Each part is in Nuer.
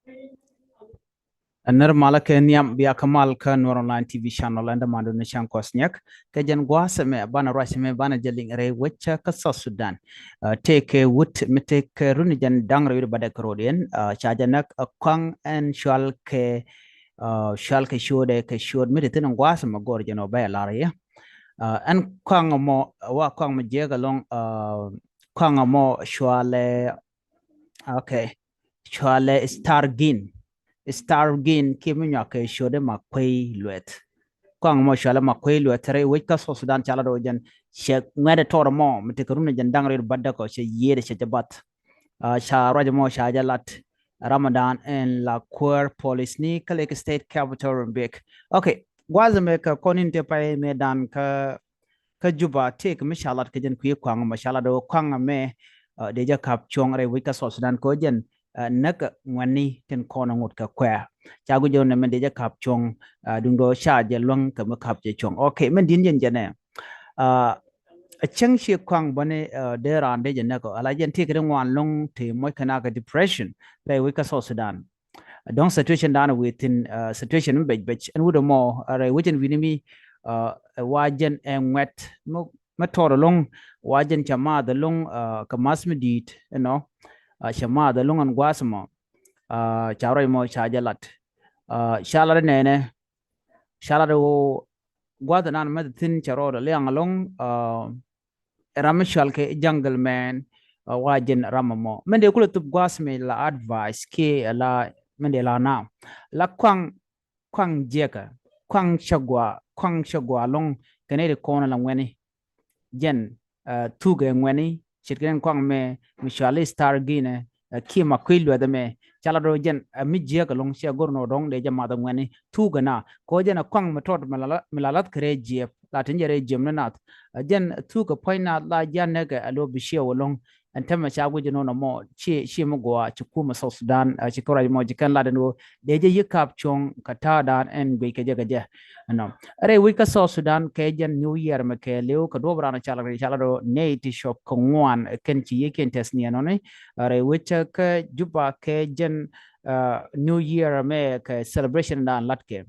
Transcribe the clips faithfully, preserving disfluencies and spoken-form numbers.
Ɛ nɛr malä kɛ nhiam bia kä mal kä Nuer Online T V channel, ɛn dämandu ni Cäŋ Kuɔth Nyɛk. Kɛ jɛn gua̱a̱th ɛmɛ banɛ ruac ɛmɛ banɛ jɛ liŋ rɛy wec kä South Sudan. Tëëkɛ wut mi tëëkɛ runi jɛn da̱ŋ rɛy wut bädɛ kɛ ro̱diɛn, ca jɛ näk ɛ kɔaŋ ɛn cual kɛ, cual kɛ ciötdɛ kɛ ciöt mi te thi̱n gua̱a̱th ɛmɛ go̱r jɛn ɔ bɛ lar yɛ. Ɛn kɔaŋ ɛmɔ wa kɔaŋ mi jiɛk ɛlɔ̱ŋ, kɔaŋ ɛmɔ cualɛ, okay, cualɛ Star Gin. Star Gin kiɛ mi nyuak kɛ ciötdɛ Makuei Lueth. Kɔaŋ mɔ cualɛ Makuei Lueth rɛy wec kä South Sudan ca lat ɣöö jɛn cɛ ŋuɛ̈t ɛ tɔɔr ɛmɔ mi tekɛ run ɛ jɛn da̱ŋ rɛy bädäk ɔ cɛ yiëëdɛ cɛ jɛ bath. Ca ruac ɛmɔ ca jɛ lat Ramadan in Lakuer Police ni kä Lake State Capital Rumbek. Okay, gua̱a̱th ɛmɛ kɛ kɔn in te pay mëëdan kä kä Juba tëëkɛ mi ca lat kɛ jɛn kui̱ kɔaŋ mɔ ca lat ɣöö kɔaŋ ɛmɛ dee jɛ ka̱p cuɔ̱ŋ rɛy wec kä South Sudan kɛ ɣöö jɛn näk ŋuɛ̈tni tin kɔn ɛ ŋot kɛ kuɛ. Ca guic jɛ ɣöö nɛmɛ dee jɛ ka̱p cuɔ̱ŋ, duundɛ ɣöö ca jɛ luäŋ kɛ mi ka̱p jɛ cuɔ̱ŋ. Okay, min di̱n jɛn jɛn ɛ, ɛ cäŋ ci kɔaŋ bäni dee raan dee jɛ näk ɔ ala jɛn tëëkɛ ri ŋuan lo̱ŋ ti moc kɛ nak kɛ depression rɛy wec kä South Sudan. Dɔ̱ŋ situation dan within situation mi bec bec ɛn wut ɛmɔ rɛy wec ɛn wi̱ni mi ɛ wa jɛn ɛ ŋuɛ̈t mi tɔɔr ɛlɔ̱ŋ wa jɛn cɛ maath ɛlɔ̱ŋ kɛ math mi di̱i̱t ɛnɔ. Cɛ maath ɛlɔ̱ŋ ɛn gua̱a̱th ɛmɔ ca ruac ɛmɔ ca jɛ lat. Ca lat ɛ nɛnɛ ca lat ɛ ɣöö gua̱a̱th ɛnan mɛth thi̱n cɛ rɔɔdɛ liaŋ ɛlɔ̱ŋ. Ram mi cual kɛ jungle man wa jɛn ram ɛmɔ min dee kulɛ thup gua̱a̱th mi la advice kiɛ la min dee la na la kɔaŋ, kɔaŋ jiɛkä, kɔaŋ cɛ gua, kɔaŋ cɛ gua lo̱ŋ kɛ nɛy ti kɔn la ŋuɛ̈tni. Jɛn thuk ɛ ŋuɛ̈tni ce̱tkɛ ni kɔaŋ mɛ mi cuali Star Gin ɛ kiɛ Makuei Lueth ɛmɛ ca lat ɣöö jɛn ɛ mi jiɛk ɛlɔ̱ŋ cɛ go̱r nɔ dɔ̱ŋ dee jɛ math ɛ ŋuɛ̈tni thuk ɛ na kɛ ɣöö jɛn ɛ kɔaŋ mi tɔt mi la lath kɛ rɛy jiɛp la tin jɛ rɛy jiɛp ni nath. Jɛn thuk ɛ puɔ̱ny nath la jian nɛkɛ ɛ lo̱ bi ciɛ wä lo̱ŋ. Ɛn tämɛ ca guic jɛ nɔ nɔmɔ ci, ci mi gua ci kumɛ South Sudan ci kä ruac mɔ ci kɛn lat ɛn ɣöö dee jɛ yi ka̱p cuɔ̱ŋ kɛ ta̱a̱dan ɛn guic kɛ jɛ kɛ jɛ. Ɛnɔ rɛy wec kä South Sudan kɛ jɛn New Year mɛ kɛ liw kɛ duɔp ran cal ri cal ri nɛy ti cuɔp kɛ ŋuan kɛn ci yiëkiɛn tɛth niɛn ɔni. Rɛy wec kä Juba kɛ jɛn New Year mɛ kɛ celebration dan latkɛ.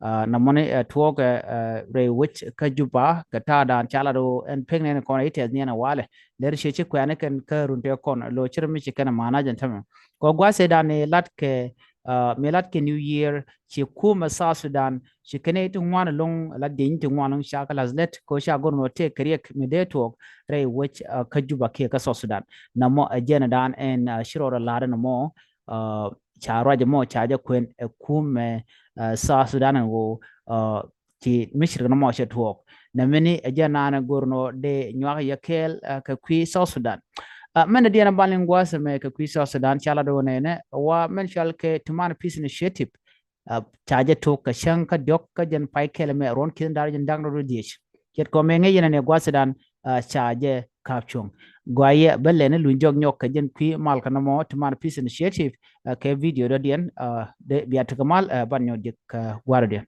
Namɔni tuɔɔkɛ rɛy wec kä Juba kɛ ta̱a̱dan cal ri ɛn pek nɛn kɔn itɛth niɛn walɛ. Lɛr ciɛ ci kuɛni kɛn kä run tëë kɔn lo cir mi ci kɛn mana jɛn tämɛ. Kɔ gua̱a̱th ëëdan ni lat kɛ mi lat kɛ New Year ci kumɛ South Sudan ci kɛn iti ŋuan lo̱ŋ lat dieny ti ŋuan lo̱ŋ ca kä lath lɛt kɔ ca go̱r mɔ tëë kɛ riɛk mi dee tuɔɔk rɛy wec kä Juba kiɛ kä South Sudan. Namɔ ɛ jɛn dan ɛn ci rɔɔdɛ lar namɔ ca ruac mɔ ca jɛ kuɛn ɛ kumɛ South Sudan ɛn ɣöö ci mi cirkɛ nɔmɔ cɛ tuɔɔk. Nɛ mini ɛ jɛ naan ɛ go̱r nɔ dee nyuak yɛ kɛɛl kɛ kui̱ South Sudan. Mɛn ɛ diɛn ɛ bal in gua̱a̱th ɛmɛ kɛ kui̱ South Sudan ca lat ɣöö nɛnɛ wa mɛn cual kɛ Tumaini Peace Initiative. Ca jɛ tok kɛ cäŋ kä diɔ̱k kä jɛn pay kɛl ɛmɛ ruɔ̱n ki̱n da̱r jɛn da̱ŋ rɛw rɛw dhiec. Ce̱tkɔ mɛ ŋäc yɛn ɛ ni gua̱a̱th Sudan ca jɛ ka̱p cuɔ̱ŋ. Gɔaa yɛ bä lɛni luny jɔk nyɔk kɛ jɛn kui̱ mal kä nɔmɔ Tumaini Peace Initiative kɛ video dɔ̱diɛn. Dee bia tekɛ mal ban nyɔk jek kɛ gua̱a̱r dɔ̱diɛn.